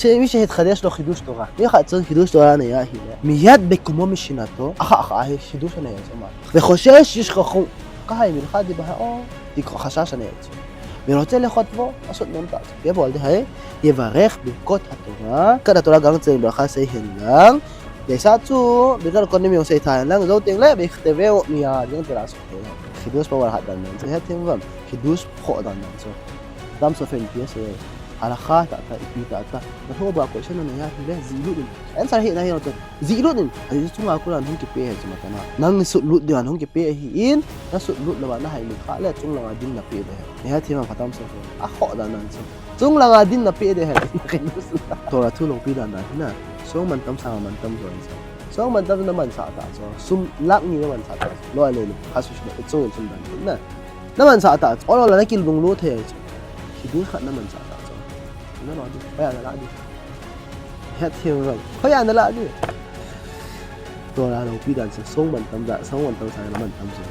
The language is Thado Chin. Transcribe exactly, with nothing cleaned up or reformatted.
Che mi che het Kadesh lo Chidush Torah. Mi khat chun Chidush Torah nei ahile. Miyad bekumo mishinato. Akha akha hi Chidush nei chu ma. Ve khoshe shish kho khung. Ka hai mi kha di ba ha o. Di kho khasha sha nei chu. Mi ro che le khot vo. Asut nom ta. Ke bol di hai. Yevarech bekot haTorah. Ka da Torah gang cheng ba kha sei hen lang. Dei sa chu, Birkat Kohanim jong sei tha hen lang, jou teng le, Vayichtev miyad, jong tera so. Chidush power hat dan dan, sei het them vam, Chidush kho dan dan so. Tam so fen pi se, halakha ta ta, ipi ta ta. Na ho ba question na ya hi le, ji lut in. Answer hi na hi lo to. Ji lut in, ai chunga kula hung kipe he chu ma ta na. Nang sut lut dia hung kipe hi in, na sut lut lou va na hai mi kha le, chung langa din na pe de. Ni ha them vam kha tam so fen. A kho dan dan so. Chung langa din na pe de he. Torah thu longpi dan dan hi na. Song mantam sang mantam jo in so. Song mantam na mansa ta so. Sum lakh ni na mansa ta so. Lo le le. Kha su shi na. Chung in sum dan na. Na mansa ta so. Olo la na kil dung lo the so. Chidush khat na mansa ta so. Na lo di. Hoiya na la di. Het them vam. Hoiya na la di. Torah longpi dan so. Song mantam da. Song mantam sang na mantam so.